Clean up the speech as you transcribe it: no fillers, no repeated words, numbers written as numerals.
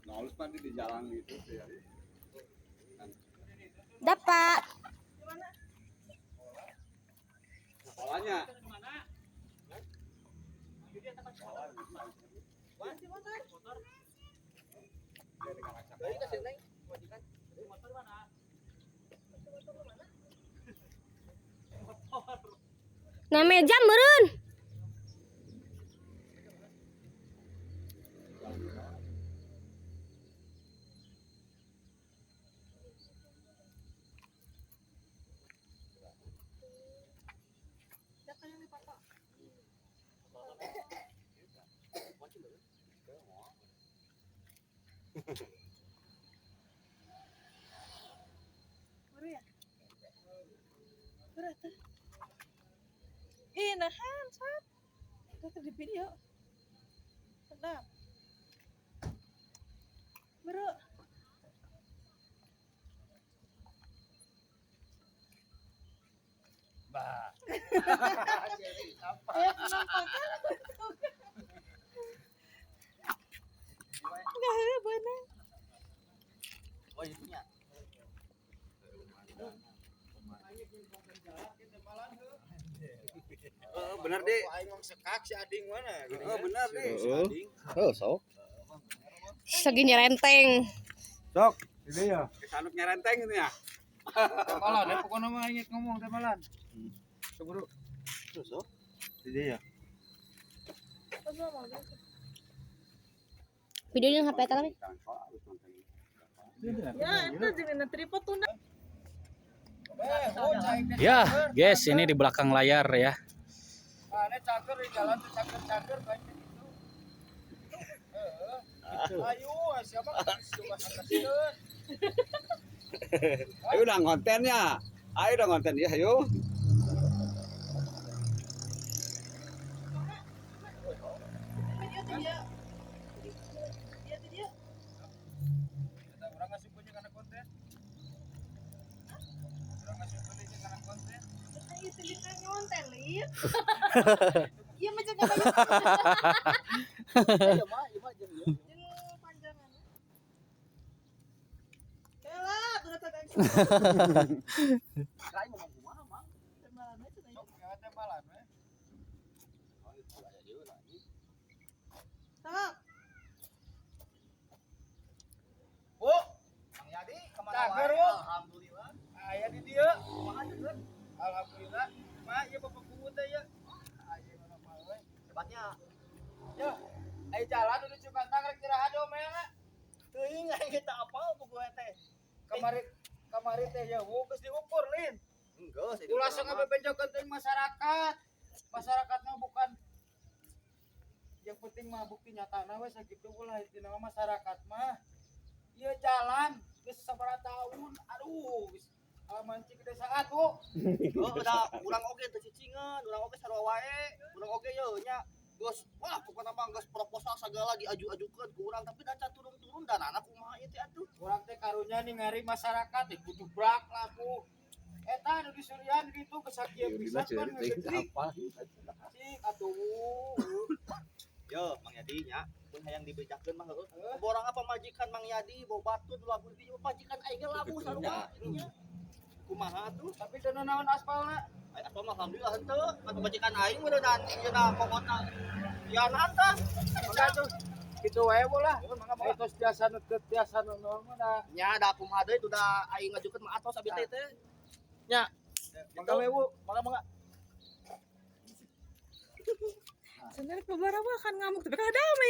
Nah, halus mah di jalan gitu ya. Dapat. Polanya. Nah, meja meureun. Ih, nahan, Sat. Udah di video. Sedap. Bro. Bah. Eh, penampakan. Enggak, benar. Oh, itunya. Oh, bener deh. Aing ngomong sekak si Ading mana? Oh, bener deh. Si Ading. Oh, sok. Segi nyerenteng. Sok, ini ya. Kesanuk nyerenteng ini ya. Temalan, ya pokoknya mah inget ngomong temalan. Sok bro. Sok. Ini ya. Video yang HP eta. Ya, itu jangan tripod tuh. Ya, guys, ini di belakang layar ya. Ane cager di jalan tuh cager-cager banyak itu. Ayo, siapa kasieun. Ayo udah kontennya. Ayo udah konten ya, ayo. Video tuh dia. Dia tuh dia. Orang ngasih punya karena konten. Orang ngasih punya karena konten. Ayo tulisan ngonten, Lin. Iya macam apa ya? Iya mah, iya mah jeung ieu. Jeung panjangan. Kela, tuh kata Lain ngomong kumaha, Mang? Temalan aja cenah. Sok temalan we. Sok. Bu, Mang Yadi kemana wae? Alhamdulillah. Aya di dieu. Kumaha jeung? Alhamdulillah. Mah ieu bapak kuwu teh ya. Aya mana mah we. Hebatnya. Ya, aya jalan udah Cukantang rek istirahat do mah. Teuing aing kita apa buku teh. Kamari kamari teh ya geus diukur lin. Enggak, Ulah sok ngabebejokeun teuing masyarakat. Masyarakat mah bukan yang penting mah bukti nyatana we sakitu ulah intina mah masyarakat mah. Ieu jalan geus sabaraha tahun, aduh geus mancing gede saat Bu. Oh, udah urang oge teu cicingan, urang oge sarua wae, urang oge ye nya geus wah pokona mah geus proposal segala diaju-ajukeun ku urang tapi da can turun-turun danana kumaha ieu teh atuh. Urang teh karunya ningali masyarakat teh kudu brak lah Bu. Eta nu di Surian gitu geus sakieu pisan pan ngegedrik. Cik atuh. Yo, Mang Yadi nya, mun hayang dibejakeun mah heueuh. Borang apa majikan Mang Yadi bawa batu nu labu di majikan aing ge labu sarua ininya. Kumaha atuh? Tapi teu naon aspalna. Ai aspal mah alhamdulillah henteu, atuh majikan aing mudah-mudahan ieu na pokona. Yanan tah. Mangga tuh. Kitu wae Bu lah. Mangga tos biasa nu teu biasa nu naon mah da. Nya da kumaha deui tuh da aing ngajukeun mah atos abi teh teh. Nya. Mangga we Bu. Mangga mangga. Sebenarnya beberapa akan ngamuk tapi kada damai.